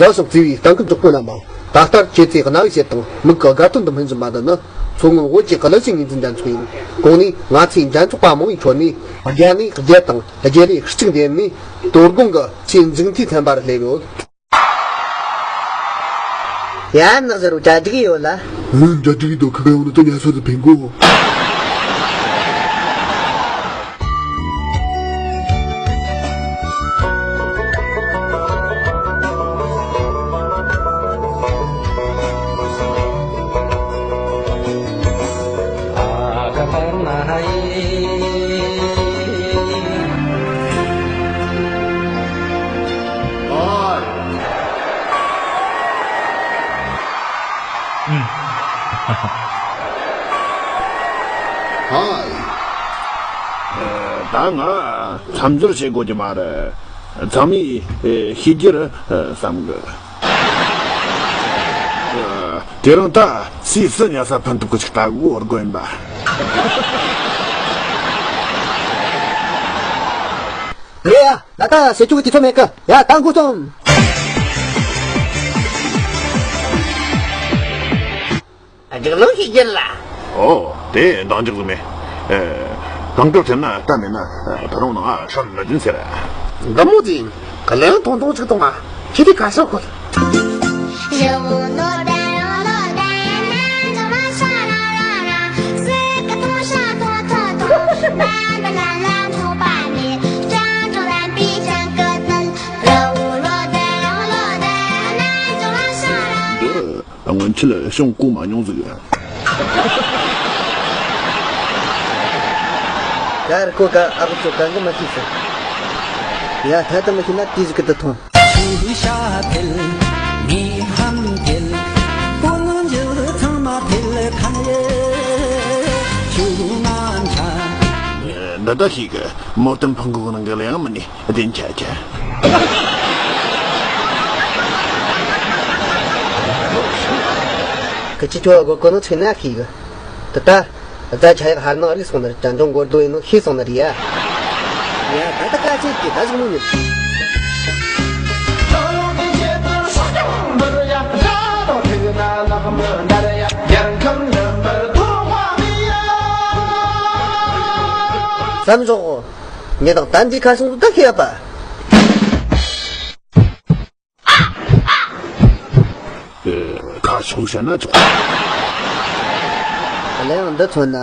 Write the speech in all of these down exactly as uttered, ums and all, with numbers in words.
བཟང་ཞིང་བརྩེ་བའི་གཏམ་གྱི་གྲོགས་པོ་རྣམ་པ། ད་ལྟར་ཁྱེད་ཚོས་གནའ་བོའི་གཞས་དང་མིག་གི་དགའ་སྟོན་དུ་སྨིན་བཞིན་པ་འདི་ནི། མཚོ་སྔོན་བོད་ཀྱི་གླུ་གཞས་ངོས་འཛིན་འགྲན་ཚོགས་ཡིན། གོང་ནས་ང་ཚོའི་འགྲན་ཚོགས་པ་མང་བོའི་ཁྲོད་ནས། རྒྱ་ནས་བརྒྱད་དང་རྒྱལ་ལས་གཅིག་འདེམས་ནས། དོ་དགོང་གི་ཆེས་མཇུག་མཐའི་ཚན་པར་སླེབས་ཡོད། ཡ། ནག་ཟེར་རོ། གྲ་སྒྲིག་ཡོད་ལ། ཨུ། གྲ་སྒྲིག་ཡོད་དོ། ཁི་གེ་ཡོང་ནི་དོ། ཉ་སོ་དུ་ཕིང་གོ། ཧའི། ད་ང་མཚམས་སྦྱོར་བྱེད་དགོས་ཀྱི་མ་རེད། ཚང་མས་ཤེས་རྒྱུར་བསམ་གི། དེ་རིང་ད་སུས་སུ་ཉལ་ས་ཕན་ཐོགས་ཀྱི་ཅིག་ལྟ་དགོས་དགོས་ཡིན་པ། རེད་ཡ། ད་ལྟ་བྱེད་ཆོག་གི་དུས་ཚོད་མེད་གི། ཡ། ད་འགོ་རྩོམ། རྒྱུགས་ལུང་ཞིག་རྒྱུགས་ལ། ཨོ། དེ་འདང་རྒྱག་ཟིག་མེད། ཨེ། གང་ལྟར་ཐེབས་ན་ལྟ་མེད་ན། ཨེ། ད་རུང་ནང་ང་ཧྲ་མི་འཛིན་ཟེར། འདི་མོ་ཟིག་ག་ལན་ཐུང་ཐུང་ཅིག་གཏོང་ང་། ཁྱེད་དེ་ཁ་ཤོག་གོ། སྔོན་ཆད་བྱུང་གོ་མ་མྱོང་ཟིག། ད་རེས་ཁོ་ག་ཨ་ཁུ་ཚོ་གང་གི་མ་ཤེས་སོང་། ཡ། ད་ལྟ་མ་ཤེས་ན་དེ་ཟིག་གི་དུ་ཐོངས། ཆུ་ཤ་འཕེལ། མི་ཧམ་འཕེལ། སྤོ་ལོ་འཇལ་ཚང་མ་འཕེལ་ཁང་ཡེ། ཆུ་ང་འཆའ། འདི་ལྟ་ཞིག་གི་མོ་བསྟན་ཕུང་གི་ནང་གི་ལས་ཡང་མི་ནི་བདེན་ཆ་ཆ། ཁི་ཆི་ཁྱོད་གོ་གོ་ནོ་ཚེ་ན་ཁི་གི། ད་ད། ད་ཆ་ཡག་ཧར་ནང་རིག་སོང་ནི་རེད། ཅང་ཅུང་མགོ་རྡོ་ཡིན་ནོ་ཤེས་སོང་ནི་རེད་ཡ། ཡ། ད་ད་ཀ་ཅིག་གི་ད་ཟིག་མོ་ཉོ། བསམ་བཞོག་ངས་དང་ད་འདི་ཁ་སང་དུ་ད་ཤེས་ཡ་པ། ཁ་ཕྱོགས་བཤད་ན་ཆོག། གླུ་དབྱངས་འདི་མཚོན་ན།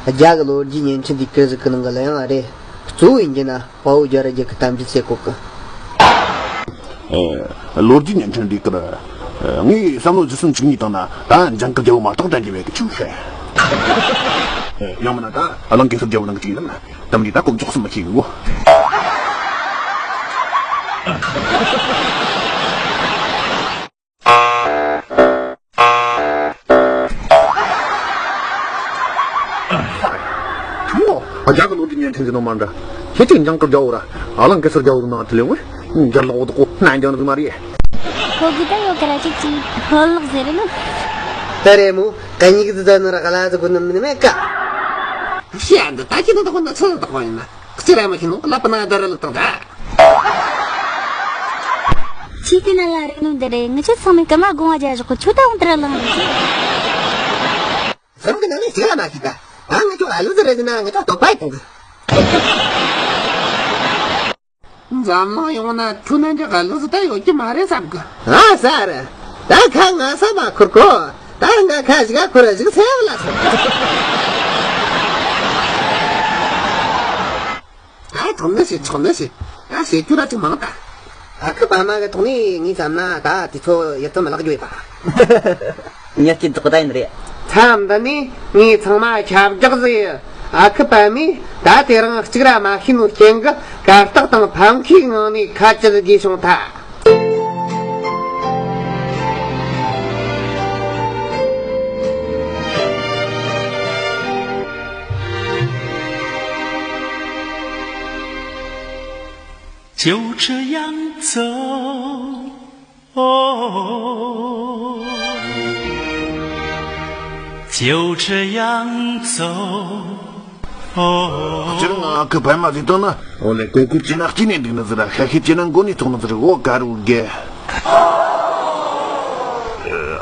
རྒྱ་གི་ལོ་རྒྱུས་བརྙན་འཕྲིན་འདི་སྐད་ཟིག་གི་ནང་གི་གླུ་དབྱངས་རེད། གཙོ་བོ་ཡིན་རྒྱུ་ན་དཔའ་བོ་རྒྱ་ར་རྒྱ་གི་གཏམ་རྒྱུད་ཟེར་གོ་གི། ཨེ། ལོ་རྒྱུས་བརྙན་འཕྲིན་འདི་སྐོར། ངས་བསམ་བློ་ཇི་སུམ་ཅུ་གཉིས་བཏང་ན་ད་འཇང་གི་རྒྱལ་པོ་མ་གཏོགས་དྲན་རྒྱུ་མེད་གི། ཆུ་ཤེ། ཡང་མིན་ན་ད་གླིང་གེ་སར་རྒྱལ་པོ་ནང་གི་ཅིག་ཡིན་ན། དམ་རིགས་ད་ཀོ་མཆོག་སུ་མི་ཤེས་གི་ངོ་། ཁྱོད་རྒྱ་གི་ལོ་རྒྱུས་བརྙན་འཕྲིན་ཟེར་ནོ་མ་འདྲ། ཁྱེད་ཅིག་འཇང་གི་རྒྱལ་པོ་ར་ཨ་གླིང་གེ་སར་རྒྱལ་པོ་ནང་དུ་ལེན་བས། འཇང་ལོག་དགོ་ན་འཇང་རིགས་མ་རེད། ཁོ་གི་ད་ཡོད་ག་ར་ཅིག་ཅིག་ཧོལ་ལག་ཟེར་ནོ། ད་རེད་མོ། ག་ཉིག་ཟི་ཟ་ནོ་ར་ག་ལ་ཟི་གོ་ནམ་ནི་མེད་ཀ། ཤི་ཨ་འདི་ད་ཁྱེད་ནང་དགོ་ན་ཚོད་དགོ་ཡིན་ན། གཅིག་ར་མ་ཤི་ནོ་ལ་པ་ན་ད་ར་ལ་ཏང་ད། ཁྱེད་དེ་ན་ལ་རེ་ནོ་འདི་རེད། ང་ཆོས་ཚང་མས་ཀ་མ་དགོང་བ་རྒྱ་ཞོག་གི། ཁྱོད་ད་འོང་དེ་ར་ལང་རེད། ཟམ་གི་ནང་ནས་ཅི་ལ་མ་ཤི་ད། ད་ང་ཆོ་ཨ་ལུ་ཟི་རེད་ཟེར་ན་ང་ཆོ་དོགས་པ་ཡི་གཏོང་གི། འཛམ་གླིང་ཡོངས་ན་ཁྱོད་ནང་གི་ཨ་ལུ་ཟི་ད་ཡོད་ཀྱི་མ་རེད་བསམ་གི། ཨ་ཟ་རེད། ད་ཁ་ང་ས་མ་ཁུར་གོ། ད་ང་ཁ་ཞིག་ཁུར་ཞིག་སེ་བ་ལ་སོང་། ད་ཐོང་ནི་ཞིག་ཆོག་ནི་ཞིག་ད་ཞེ་ཁྱོད་ར་ཅིག་མང་ད། ཨ་ཁུ་པ་མ་གི་ཐོག་ནས་ངས་བསམ་ན་ད་དུས་ཚོད་ཡིད་ཚིམ་ལག་རྒྱུ་ཡོད་པ། ཉག་གཅིག་རྫོགས་ད་ཡིན་རེད། མཚམས་འདི་ནས་ངས་ཚང་མ་ཁྱབ་བསྒྲགས་ཟིག། ཨ་ཁུ་པ་མས་ད་དེ་རིང་གཅིག་ར་མ་ཤེས་ནོ་རྐྱེན་གི་གར་སྟེགས་དང་ཕམ་ཁའི་ངང་ནས་ཁ་ཅི་ཟིག་གིས་བྱུང་ཐལ། སྤྱིར་ང་ཁུ་བལ་མ་ཟིག་བཏང་ན། འོ་ལེ་ཀོ་ཀོ་ཅི་ན་སྐྱིད་ནས་འདུག་ནི་ཟིག་ར། ཤ་ཤེད་ཅི་ན་མགོ་ནས་ཐོག་ནི་ཟིག་ར། འོ་ཀ་རུ་རྒྱལ།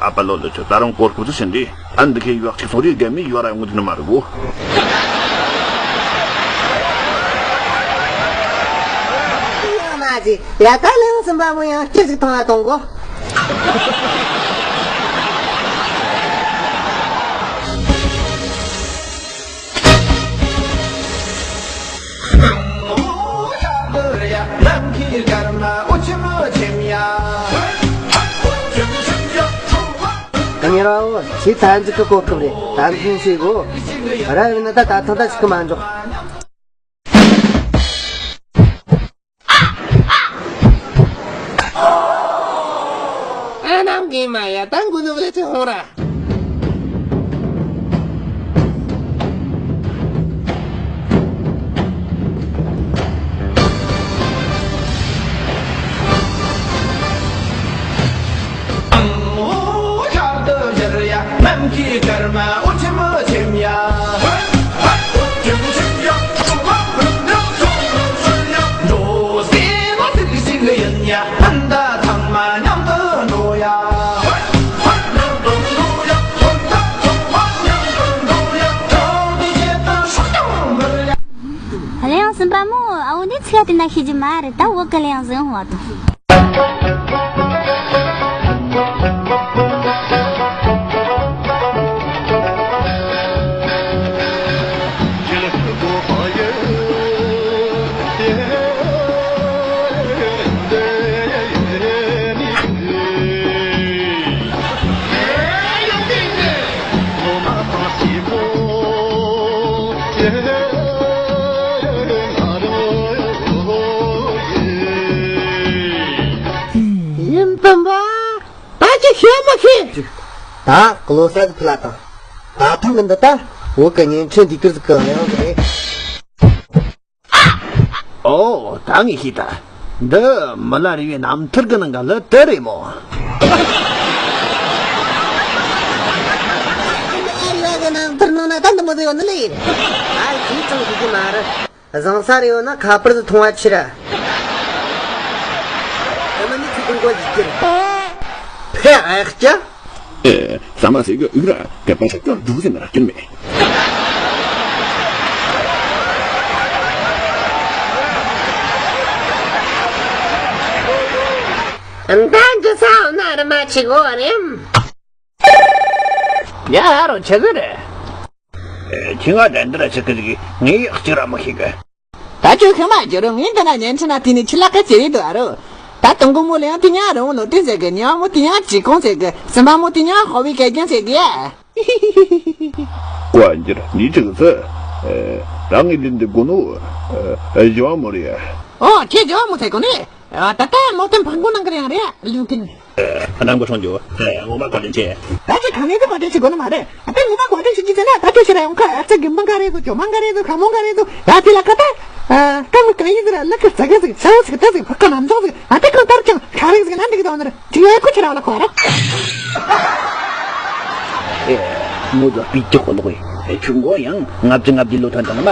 ཨ་པ་ལོ་ལོ་ཆོ་ད་རུང་གོར་ཁུ་ཚོ་ཟིན་རེད། ཨ་འདི་ཁའི་ཡོག་ཅིག་སོང་རེད། རྒན་མི་ཡོ་ར་ཡོང་གི་འདུག་ནི་མ་རེད་གོ། ཡང་མ་ཟིག་ཡ་ད་ལེའང་སུན་པ་མོ་ཡང་སྐྱིད་ཟིག་ཐོང་བ་གཏོང་གོ། གཉེར་བའོ། ཁྱེད་ཐན་ཟིག་གི་གོ་སྐབས་རེད། ད་འཛིན་བྱེད་གོ། ར་བས་ན་ད་ད་ཐང་ད་ཞིག་གི་མ་འཇོག་ཨ་ནམ་གི་མ་ཡ་ད་འགུ་ནུབ་ལེ་ཚེ་ཧོང་ར། གླེང་ཟིན་པ་མོ། ཨ་བོ་འདི་ཚིག་དེ་འདྲ་ཤེས་ཀྱི་མ་རེད། ད་བོད་གི་གླེང་ཟིན་བ་དང་། ཡིན་དམ་པ། ད་ཅི་ཤེས་མ་ཤེས། ད་གློ་ས་ཟིག་ཕུལ་ལ་དང་། ད་ཐེངས་འདི་ད་བོད་གི་བརྙན་འཕྲིན་འདི་ཀིར་ཟིག་གི་གླེང་ཟིག་རེད། ཨོ་ད་ངས་ཤེས་ད། འདི་མི་ལ་རས་པའི་རྣམ་ཐར་གི་ནང་ག་ལ་དེ་རེད་མོ། མི་ལ་རས་པའི་རྣམ་ཐར་ནང་ན་ད་འདི་མོ་ཟིག་ཡོད་ནི་ལེ་ཡིན། ཨ་ཅིག་ཙང་ཤེས་ཀྱི་མ་རེད། བཟང་ས་རེ་ཡོད་ན་ཁ་པར་དུ་མཐོང་བ་ཕྱིར་ར། ཨ་མ་ནི་ཚིག་ཀུན་གོ་ཡིག་གིར། ཕེ་ཨེ་ཀྱ། ཨེ། ཟ་མ་ཟེར་གི་ཨུག་ར་གད་པ་ཆ་ཀྱོར་འདུག་ཟེར་ན་ར་སྐྱོན་མེད། ཨ་མདའ་འཇུ་ས་འོ་ན་རི་མ་ཆི་གོ་རེམ། ཡ་ཧ་རོ་ཆི་ཟིག་རེད། ཁྱི་ང་དེ་འདྲ་ཆི་གི་ཟིག་ངས་གཅིག་ར་མི་ཤེས་གི། ད་ཁྱོད་ཤི་མ་གྱུར་རོ། ངས་འདི་ན་ཉན་ཆི་ན་དེ་ནས་ཁྱི་ལ་ཁ་ཅི་རེད་འདུག་ཨ་རོ། ད་དུང་གོ་མོ་ལེ་ཡང་དེ་ཉག་རི་བོང་ལོ་ཏི་ཟེར་གི། ཉག་མོ་དེ་ཉག་ཅི་གོང་ཟེར་གི། སྲིན་པ་མོ་དེ་ཉག་ཧོ་བི་གད་རྒྱངས་ཟེར་གི་ཡ། ཀོ་འགྱུར་ནི་ཅི་གི་ཚེ། རང་གི་ལིན་འདི་གོ་ནོ། བཞི་བ་མོ་རེད། ཨོ་ཁྱེད་བཞི་བ་མོ་ཟེར་གོ་ནི། ད་ལྟ་མོ་དེ་འཕང་གོ་ནང་གི་རེད་ཡང་རེད་ལུང་གིན། ཨ་ནང་པ་སྲུང་རྒྱུ། ངོ་མ་བཀའ་དྲིན་ཆེ། ད་ཅི་གང་ནས་ཀྱི་བཀའ་དྲིན་ཆེ་དགོས་ནི་མ་རེད། ཨ་ད་ངོ་མ་བཀའ་དྲིན་ཆེ་གི་ཟེར་ན་ད་ཁྱོད་ཤི་ར་ཡོང་ཁ་ཨ་ཙི་གིན་པང་ག་རེ་དུ་ཇོ་མང་ག་རེ་དུ་ཁ་མོང་ག་རེ་དུ་ཡ་དེ་ལ་ཁ་ད། ཀ་མི་གང་ཡིན་ཟེར་ལ་ཀི་ཟ་གི་ཟིག་ཤ་ཟིག་ད་ཟིག་ཕ་ཀ་ནམ་ཚོགས་ཟིག་ཨ་ད་གང་ལྟར་ཀྱང་ཤ་རིག་ཟིག་ན་འགྲིག་གི་དོན་རེད། ཅི་ཡོད་ཁུ་ཁྱེར་ར་ལ་ཁོ་ར། ཨེ། མོ་ཟ་པི་ཏི་ཁོ་ལོག་ཨེ། ཆུ་མགོ་ཡང་ལྔ་བཅུ་ལྔ་བཅུ་ལོ་ཐོན་དང་མ།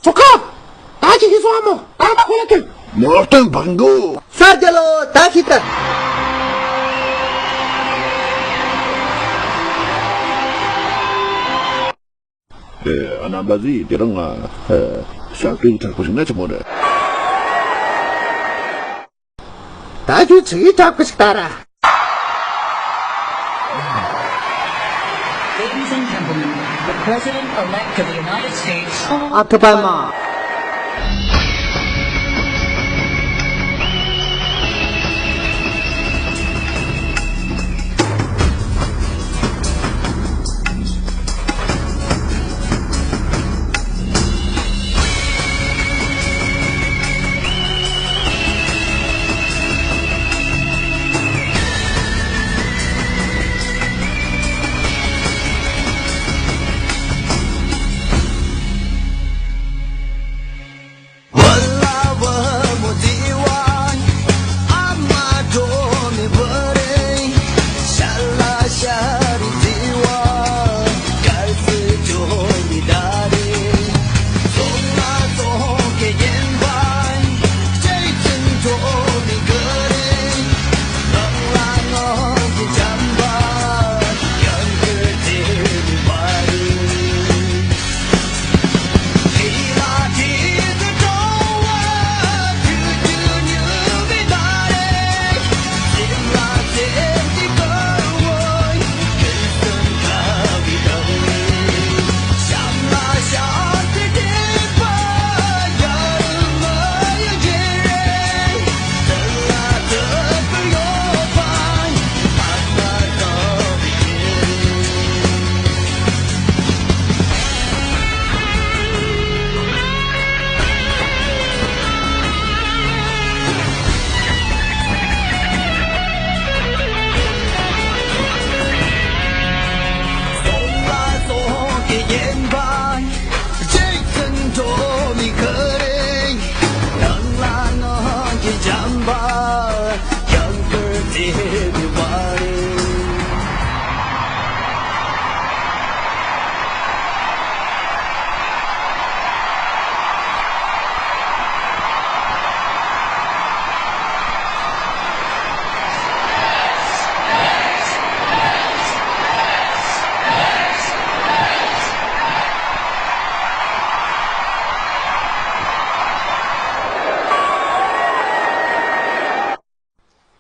ཚོགས་ཁང་། ད་ཅི་ཤི་སོང་ཨ་མོ། ད་ད་ཁོ་ལ་ཐོན། མོ་སྟོན་བག་འགོ། ས་རྒྱ་ལོ་ད་ཤི་ད། ཨ་རྣམ་པ་ཟིག་དེ་རིང་ང་ཞག་དུས་དྲག་པོ་ཞིག་ན་ཆི་མོ་རེད། ད་ཁྱོད་ཚིག་ཡིག་དྲག་པོ་ཞིག་ད་ར། Ladies and gentlemen, the President-elect of the United States, ཨ་ཐུ་པ་མ།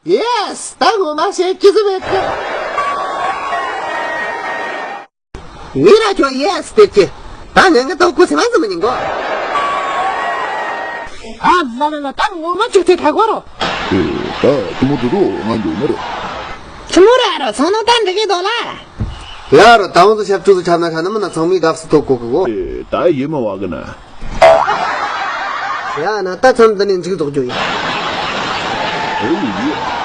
Yes! ད་ངོ་མ་བཤད་རྒྱུ་ཟིག་མེད་གི། ངས་ར་ཁྱོད་yes་ཟེར་གི། ད་ངས་ངའི་ཐོག་ཁུ་སི་མ་ཟིན་མི་ཉན་གོ། ཨ་ལ་ལ་ལ། ད་ངོ་མ་ཅིག་དེ་ཁ་གོ་རོ། ཨེ། ད་དུ་མོ་དུ་དུ་ང་འགྱོ་མ་རེད། ཆི་མོ་ར་རོ། སང་ནོ་ད་འགྲིག་གི་འདུག་ལ། ཡ་རོ། ད་འོང་དུ་ཞབས་ཕྲུག་ཚོ་ཁྱབ་ན་ཁ་ན་མིན་ན་ཚང་མས་དགའ་བསུ་ཐོབ་གོ་གི་གོ། ཨེ། ད་ཡེ་མ་བ་གི་ན། ཡ་ན་ད་མཚམས་འདི་ནས་མཇུག་རྫོགས་རྒྱུ་ཡིན། ཨོ་ཡེ།